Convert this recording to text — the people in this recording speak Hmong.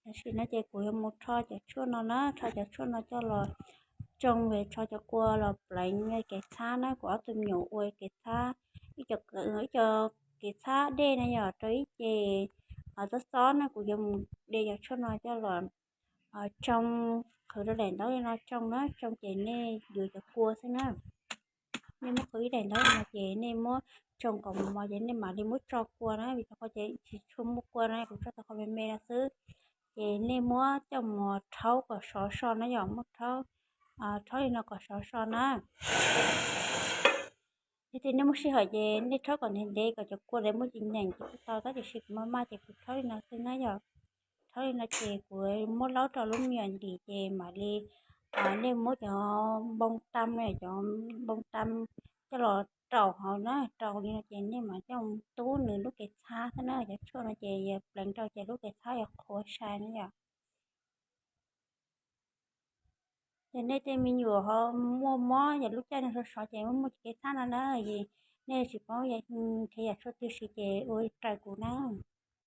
Tam sim no ces kuv yuav mus rho cov tshuaj no na, rho cov tshuaj no coj los tsoo, yuav rho cov kua los pleev kev txhab na. Kuv ob tug me nyuam ua kev txhab, ib co, ib co kev txhab dej na yom, rau ib ce xob xob na. Kuv yuav mus de cov tshuaj no coj los tsoo, qhwv rau daim ntaub li no tsoo na, tsoo ces nej yuav cov kua xwb na. Nej muab qhwv ib daim ntaub li no ces nej muab tsoo kom mos mos ces nej mam li muab tso kua na, vim rau qhov ces tsis tshua muaj kua na, kuv tso tau qhov me me no xwb. Ces nej muab coj mus rhaub kom sov so na yom, muab rhaub, rhaub li no kom sov so na. Yog tias nej muaj sij hawm ces nej rhaub kom ntev ntev kom cov kua ntawd muaj ceem nyeem ces kuj tau, tab tiam sis kuv maj maj ces kuv rhaub li no xwb na yom. Rhaub li no ces kuv muab laub rau lub me nyuam ntim ces mam li, nej muab cov npoo tam, cov npoo tam coj los rau hauv na, rau li no ces nej mam coj tub nws lub kev txhab xwb na. Cov tshuaj no ces yog pleev rau ces lub kev txhab yuav qhuav sai na yom. Ces nej tej me nyuam ho muaj mob yog lub caij no sov sov ces muaj muaj kev txhab no na, nej tsis paub nrhiav yam tshuaj twg siv ces ua raws kuv na.